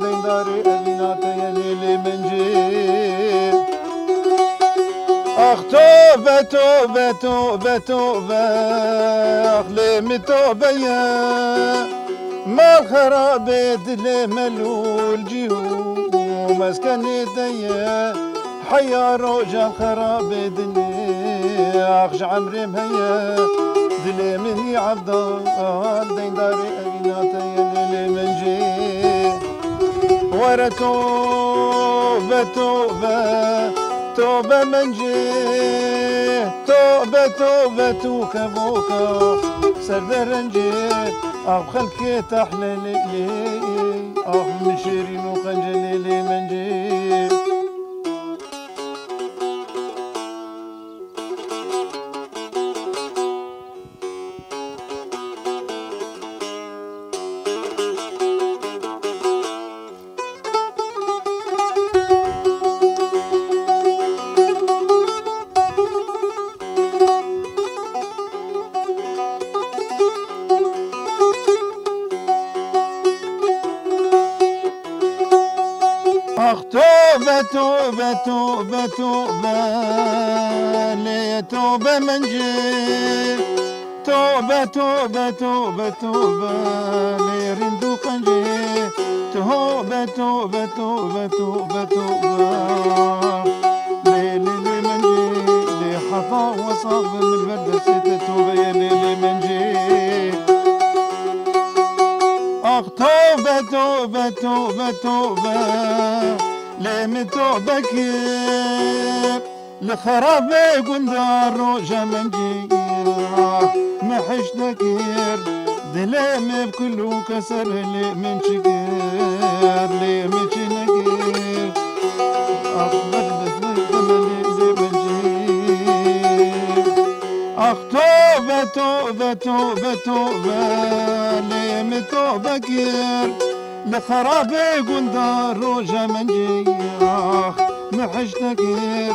deyndarê evîna te ye, lê lê min cê. Ax tobe, tobe, tobe, tobe, ax lê min tobe ye. Mal xerabê dilê melûl cî û meskenê te ye. Heya roja xerabê dilê, ax ji emrê me ye. Dilê min î Evdal, deyndarê evîna te ye, lê lê min cê. Were tobe, tobe, tobe min cê. Tobe, tobe, tu kevoka ser derencê. Ax xelkê tehlelê, ax min şêrîn û qencelê, lê min cê. Ax tobe, tobe, tobe, tobe, lê tobe min cê. Tobe, tobe, tobe, tobe, lê rind û qencê. Tobe, tobe, tobe, tobe, tobe, lê, lê, lê min cê. Lê heta wesaq bim li ber destê te, tobe ye, lê, lê min cê. Ax tobe, tobe, tobe, tobe, lê min tobe kir. Li xerabê gunda roja min cî, min hişt nekir. Dilê min bi kul û keser, lê min çi kir, lê min çi nekir. Ax, berdest min demê, lê, lê min cî. Ax, tobe, tobe, tobe, tobe, lê min tobe kir. Li xerabê gunda roja min cî, ax, min hişt nekir.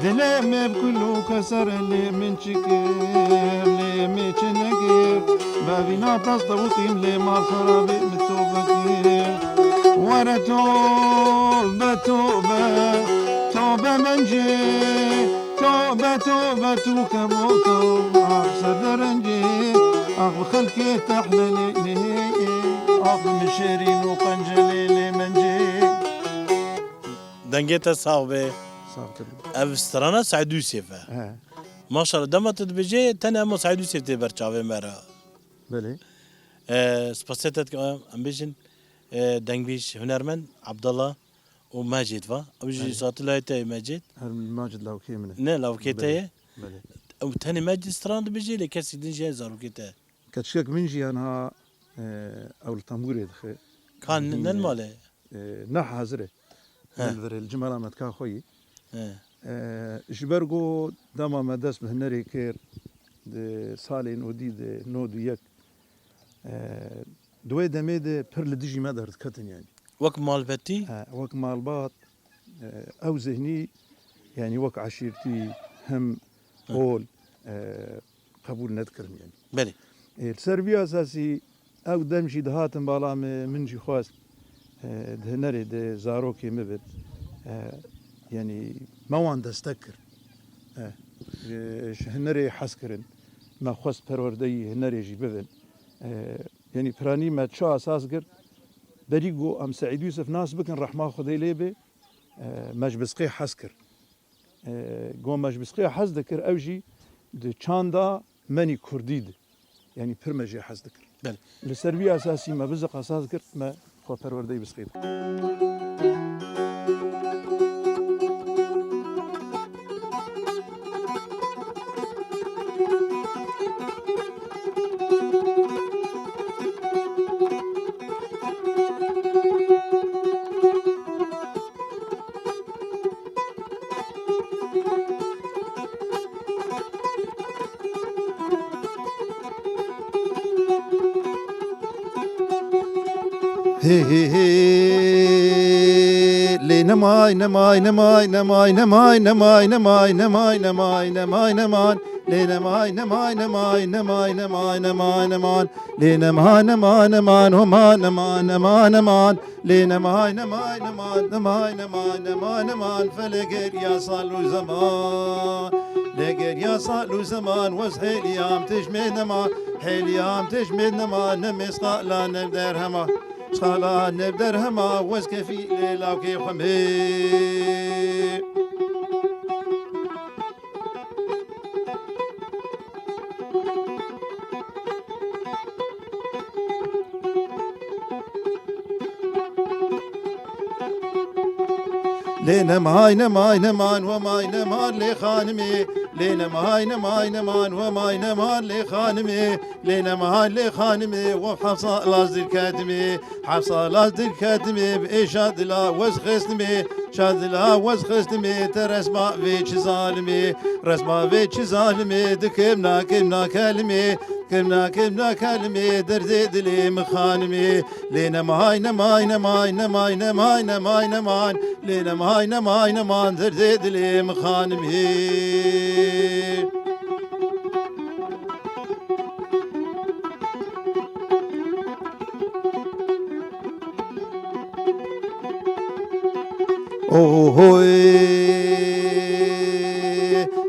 Dilê min bi kul û keser, lê min çi kir, lê min çi nekir. Bevîna te stewqîm, lê mal xerabê min tobe kir. Were tobe, tobe, tobe min cî. Tobe, tobe, tu kevoka, ax ser derencê, ax bi xelkê tehlelê, ax bi min şêrîn û qencelê, lê min cê. Dengê te sax be. Sax be. Ev strana Seîd Yûsif e. He. Maşallah, dema tu dibêjê, tenê hema Seîd Yûsif tê ber çavê me re. Belê. E, spasê te dikim, em bêjin, e, dengbêj, hunermend Abdallah û Mecid va. Ew jî Belê. Satilayê te ye Mecid. Her Mecid lawkê min e. Ne, lawkê te Belê. Ye. Belê. Ew tenê me stran dibêjê, lê kesî din jî heye zarokê te? Keçikek min jî ya niha, e, ew li tembûrê dixe. Ka Hîn, nen e, male? E, na hazir e. He. Li vir e, li cimala me dika xwe yî. He. E, ji ber ku dema me dest bi hunerê kir, di salên odî de nod û yek, e, di wê demê de pir li dijî me derdiketin, yanî. Wek malbetî? He, wek malbat, e, ew zihnî, yanî wek eşîrtî him Hı. ol, e, qebûl nedikirin, yanî. Belê. E, li ser vî esasî ew dem jî dihatin bala me, min jî xwest, e, di hunerê de zarokê min bin. E, yanî me wan destek kir. E, ji, ji hunerê hez kirin. Me xwest perwerdeyî hunerê jî bibin. E, Yanî piranî me çi esas girt? Berî ku em Seîd Yûsif nas bikin, rehma Xwedê lê be, e, me ji Bisqê hez kir. E, ku me ji Bisqê hez dikir, ew jî di çanda menî kurdî di. Yanî pir me jê hez dikir. Belê. Li ser vî esasî me Biziq esas girt, me xwe perwerdeyî Bisqê dikir. Hey, hey, hey. Lê nemay, nemay, nemay, nemay, nemay, nemay, nemay, nemay, nemay, nemay, neman. Lê nemay, nemay, nemay, nemay, nemay, nemay, neman. Lê nemay, nemay, nemay, neman, neman, neman, neman, neman. Lê nemay, nemay, neman, nemay, nemay, neman, neman. Felek geriya sal û zeman. Lê geriya sal û zeman, wez hêliyam tijmê nema, hêliyam tijmê nema, nemê sqala ne derhema. Sqala ne derhema, wez kefî lê lawkê xwe mê. Lê nemay, nemay, neman, wemay, neman, lê xanimê. Lê nemay, nemay, neman, wemay, neman, lê xanimê. Lê nemay, lê xanimê, we hefsa laz dil kedimê. Hefsa laz dil kedimê, bi êşa dila wez xistimê. Şa dila wez xistimê, te resma vê çi zalimê. Resma vê çi zalimê, dikim nakim nakelimê. Kim nakim nakelimê, derdê dilê min xanimê. Lê nemay, nemay, nemay, nemay, nemay, nemay, neman. Lê nemay, nemay, neman, derdê dilê min xanimê. Ohoy.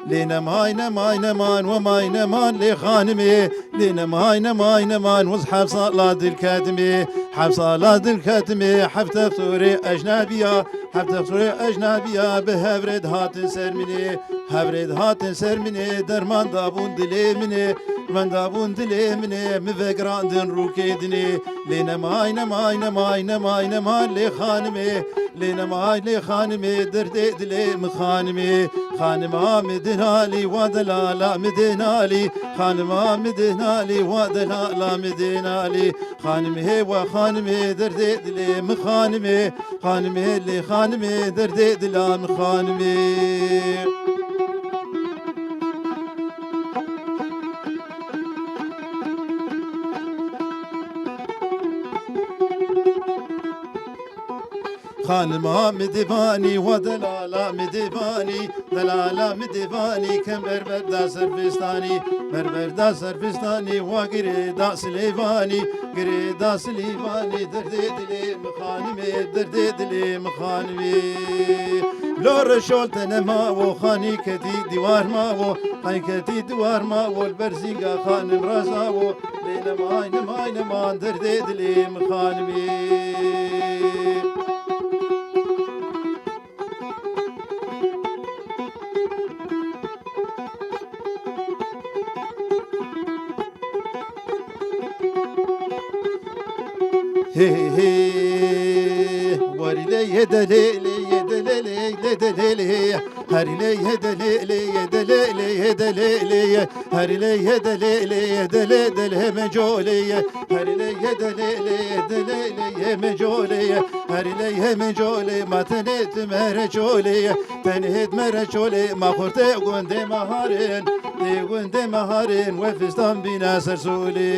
Lê nemay, nemay, neman, wemay, neman, lê xanimê. Lê nemay, nemay, neman, wiz heft sala dil ketimê. Heft sala dil ketimê, heft textorê ecnebiya. Heft textorê ecnebiya, bi hevrê dihatin ser minê. Hevrê dihatin ser minê, derman dabûn dilê minê. Wenda bûn dilê min ê, min vegirandin rûkê dinê. Lê nemay, nemay, nemay, nemay, neman lê xanimê. Lê nemay lê xanimê, derdê dilê min xanimê. Xanima min dinalî, wa delala min dinalî. Xanima min dinalî, wa delala min dinalî. Xanimê, wa xanimê, derdê dilê min xanimê. Xanimê lê xanimê, derdê dila min xanimê. Xanima min divanî, wa delala min divanî, delala min divanî, kem berber da serfistanî, berber da serfistanî, wa girê da silêvanî, girê da silêvanî, derdê dilê min xanimê, derdê dilê min xanimê. Lo reşol te nema wo, xanî ketî dîwar ma wo, xanî ketî dîwar ma wo, li ber zînga xanim raza wo. Lê nemay, nemay, neman derdê dilê min xanimê. Hê, hê, hê. Warî lê yê delê, lê yê delê, lê, lê delê, lê. Herî lê ye delê lê ye delê lê ye delê lê ye. Herî lê ye delê lê ye delê delê me colê ye. Herî lê ye delê lê ye delê lê ye me colê ye. Herî lê ye me colê ma tenê tu me re colê ye. Tenê tu me re colê ma xortê gundê me harin. Ê gundê me harin we fistan bîne ser solê.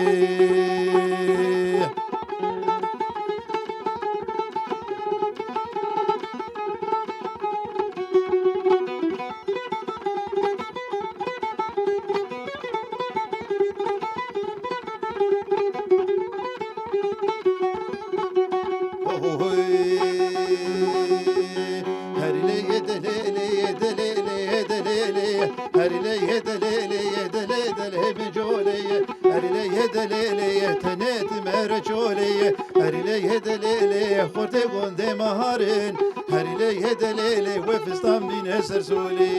Herî lê ye delê lê ye delê lê ye delê lê ye. Herî lê ye delê lê ye delê delê min colê ye. Herî lê ye delê lê ye tenê tu me re colê ye. Herî lê ye delê lê ye xortê gundê me harin. Herî lê ye delê lê we fistan bîne ser solê.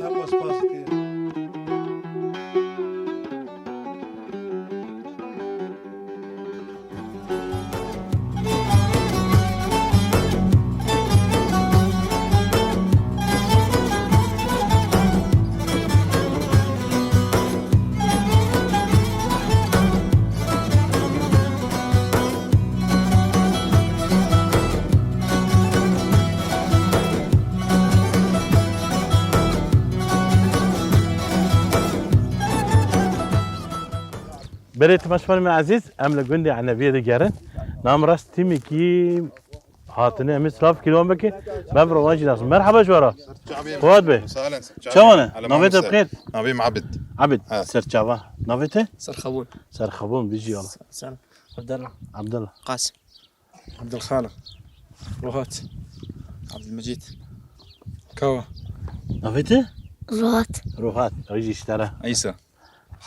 Em we spas dikin. Berê temaşevanê me ezîz, em li gundê Enebiyê digerin. Nam rast tîmekî hatine, em ê silav kîlwan bike. Me bi rowan jî nasin. Merhaba ji we re. Fuat Bey. Salen, Çawa ne? Navê te bi xêr? Navê me Abid. Abid. Ha. Serçava. Navê te? Serxebûn. Serxebûn, bijî wala. Sen. Abdullah. Abdullah. Qasim. Abdulxaliq. Ruhat. Abdulmecîd. Kawa. Navê te? Ruhat. Ruhat. Ew jî ji te re. Îsa.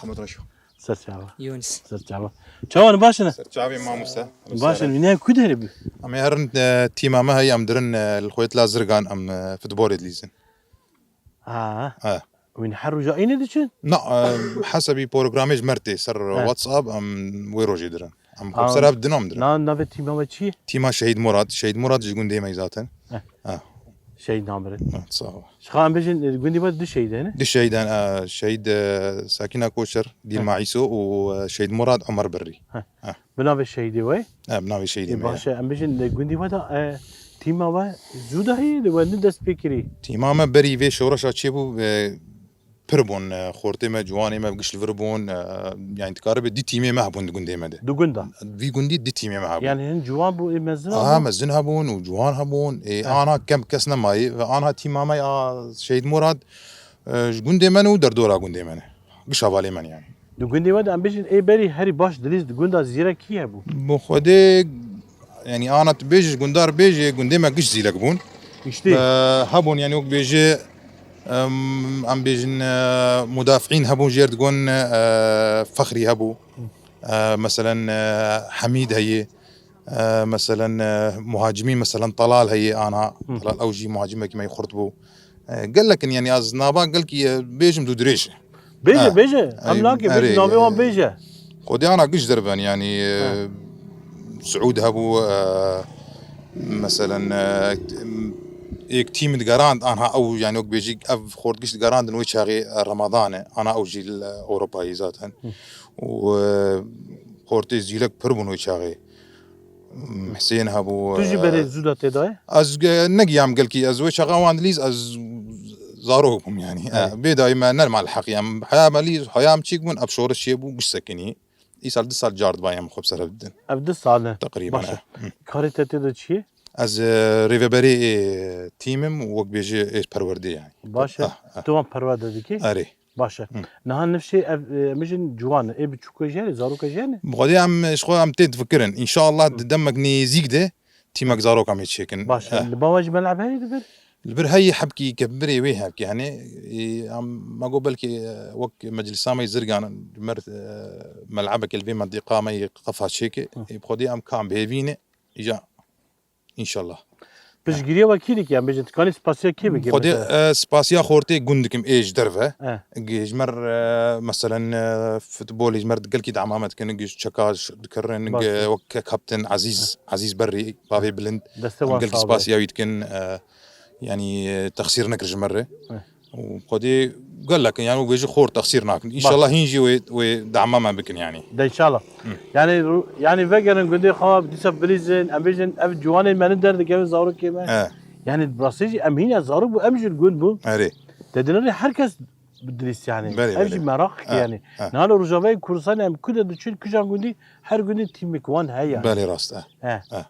Mihemed Reşo. Serçava. Yunus. Serçava. Çawa ne, baş ne? Serçavê mamoste. Baş ne, ne ku derê bû? Em ê herin, e, tîma me heye, em dirin, e, li xwêtla Zirgan, em, e, futbolê dilîzin. Ha. Ha. Wîn her roja înê diçin? Na, e, hesabî programê ji me re tê ser WhatsApp, em wê rojê dirin. Em xwe ser ev dinan dirin. Na, navê tîma we çi ye? Tîma Şehîd Murad. Şehîd Murad ji gundê me zaten. Heh. Ha. Şehîd namirin. Ha, sağ ol. Ji xwe em bêjin, e, gundî we du şehîd hene? Du şehîd hene, e, Şehîd, e, Sakîna Koçer, Dîlma Îso û, e, Şehîd Murad Omer Birrî. Heh. Ha. Bi navê şehîdê we? E, bi navê şehîdê me. Baş e, em bêjin, e, gundî we de, e, tîma we zû de heye, de we ne dest pê kirî? Tîma me berî vê şoreşa çêbû, e, pir bûn, e, xortê me, ciwanê me giş li vir bûn, e, yani dikaribe du tîmê me hebûn di gundê me de. Di gunda? Vî gundî du tîmê me hebûn. Yani hin ciwan bû, ê mezin hebûn? Aha, mezin hebûn û ciwan hebûn. Ê, ha, ana kem kes nemayê ve ana tîma me ya Şehîd Murad, e, ji gundê me ne û derdora gundê me ne. Giş hevalê me ne yani. Di gundê we de em bêjin, ê berî herî baş dilîz di gunda zîrek kî hebû? Bi Xwedê, yani ana tu bêjî, ji gundar bêjî, gundê me giş zîrek bûn. Giştî? E, hebûn yani wek bêjî, em, em bêjin, e, mudafiîn hebûn, jêr digon, e, Fexrî hebû. E, meselen, e, Hemîd heye. E, meselen, e, muhacimîn, meselen, Talal heye, anha. Hı. Talal ew jî muhacimekî me yê xurt bû. E, gelek in, yani, ez nava gelkî, e, bêjim du dirêj e. Bêje, ha, bêje. Em, e, nakê, erê, bêje, navê wan bêje. Xwedê ana giş derben, yani, e, ha, Siûd hebû, e, meselen, e, êk tîm digerand, anha ew, yani, wek bêjî, ev xort giş digerandin wê çaxê, e, Remadan e. Ana ew jî li Ewropayê zaten. Hı. Û, e, xortê zîrek pir bûn wê çaxê. Husên hebû, Tu jî, e, berê zû de tê dayê? Ez ge-, negiyam gelkî, ez wê çaxa wan dilîz, ez zarok bûm yani. E, evet. Bê dayî me nermal heqiyam. Heya me lî, heya em çîk bûn, ev şoreş çê bû, giş sekinî. Îsal du sal car dibayê em xwe bi ser hev didin. Ev du sal e? Teqrîben, baş e. E. Hı. Karê te tê de çi ye? Ez, e, rêveberê ê tîm im û wek bêjî ê perwerdê yani. Baş e. Ah, ah. Tu wan perwerde dikî? Erê. Baş e. Hı. Niha nifşê ev, e, em bêjin ciwan e. Ê biçûk e jê re, zarok e jê re? Bi Xwedê em, ji xwe em tê difikirin. Înşallah, hı, di demek nêzîk de tîmek zaroka me çêkin. Baş e. Eh. Li ba we jî meleb heye li vir? Li vir heyî hebkî, kevbirê wê hebkî. Hani, e, em, me got belkî, e, wek meclisa me yê Zirgan, mer, e, melebeke li vê mentiqa me yê Qefa çêke. Hı. Ê bi Xwedê em kam bi hêvî ne. Îja Înşallah. Piştgiriya we kî dike? Em bêjin, tu kanî spasiya kê bike? Xwedê, mesela? E, spasiya xortê gund dikim ê ji derve. E. Ji mer, e, meselen, e, futbolê ji mer gelkî dema me dikin, gi çeka dikirin, Baş. Wek kapten Ezîz, Ezîz Berrî, bavê bilind. Destê wan gelkî sağ be. Spasiya wî dikin, e, yanî, e, texsîr nekir ji me re. E. Û Xwedê gelek in, yanî wek bêjî xort texsîr nakin. Înşallah hîn jî wê, wê dema me bikin yanî. De înşallah. Hı. Yanî ru-, yanî vegerin gundê xwe, dîsa bilîzin, em bêjin ev ciwanên me ne derdikevin zarokê me. He. Yanî bi rastî jî em hîna zarok bû, em jî li gund bûn. Erê. Te dinirê her kes bi dilîst yanî. Belê, ev jî belê. Meraq He, yanî. He. Niha li Rojavayê Kurdistanê em ku de diçin, kijan gundî, her gundî tîmek wan heye yanî. Belê rast e. He. He.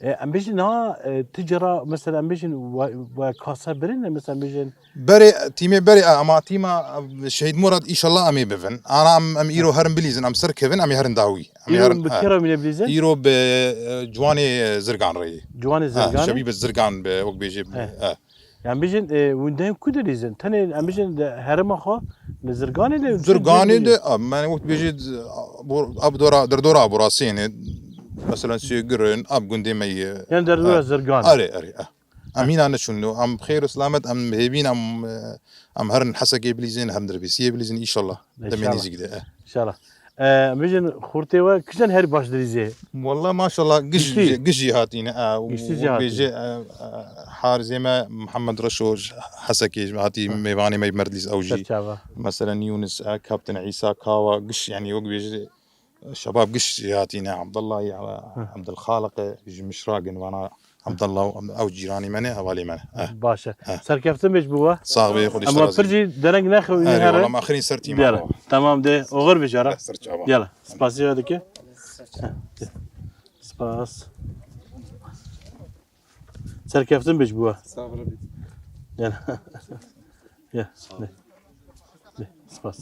E, em bêjin niha, e, ti cara, mesela em bêjin we, we kasa birin, mesela em bêjin. Berê, tîmê berê, e, ama tîma, e, Şehîd Murad înşallah em ê bivin. Ana em, em îro herin bilîzin, em ser kevin, em ê herin dawî. Em ê Îro herin, bi e. Kira mîne bilîzin? Îro bi, e, ciwanê, e, Zirgan re yê. Ciwanê Ha, Zirgan? Şebîbe Zirgan bi, wek bêjê, He. e. Em bêjin, e, windeyên ku dilîzin? Tenê em bêjin de herêma xwe li Zirganê de, Zirganê de, a, me wek bêjê, a, bor-, ab dora, derdora Aborasênê, mesela Sêgirin, ab gundê me ye. Yanî derdora Ha. Zirgan. Erê, erê, e. Em hîna neçûn. Em xêr û selamet, em hêvîn, em, e, em herin Hesekê bilîzin, herin Dirbêsiyê bilîzin, înşallah. Demê Înşallah. Nêzîk de, e. Înşallah. E, em bêjin xortê we kijan herî baş dilîzê? Wallah maşallah giş Giştî. Jî, giş jî hatîne. E, Giştî jî hatîne. Bêje, e, e, harizê me Mihemed Reşo ji Hesekê hatî Ha. Mêvanê me Merdlîs ew jî. Serçava. Meselen Yûnis, e, Kaptin Îsa Kawa giş yanî wek bêje şebab giş jî hatîne. Abdullah ya, Ha. Abdulxaliq ji Mişragin vana Abdullah û ew cîranê me ne, hevalê me ne. Eh. Baş e. Eh. Serkeftin bêj bi we. Sax bê, Xwedê Ama ji te razî pir jî dereng nexewînî Erê, here. Wala me axirîn ser tîma Diyar. Baba. Tamam de, oxir bijara. Ser çava. Diyar. Spasiya dike. Spas. Serkeftin bêj bi we. Sağ ol. Diyar. Ya. De. De. Spas.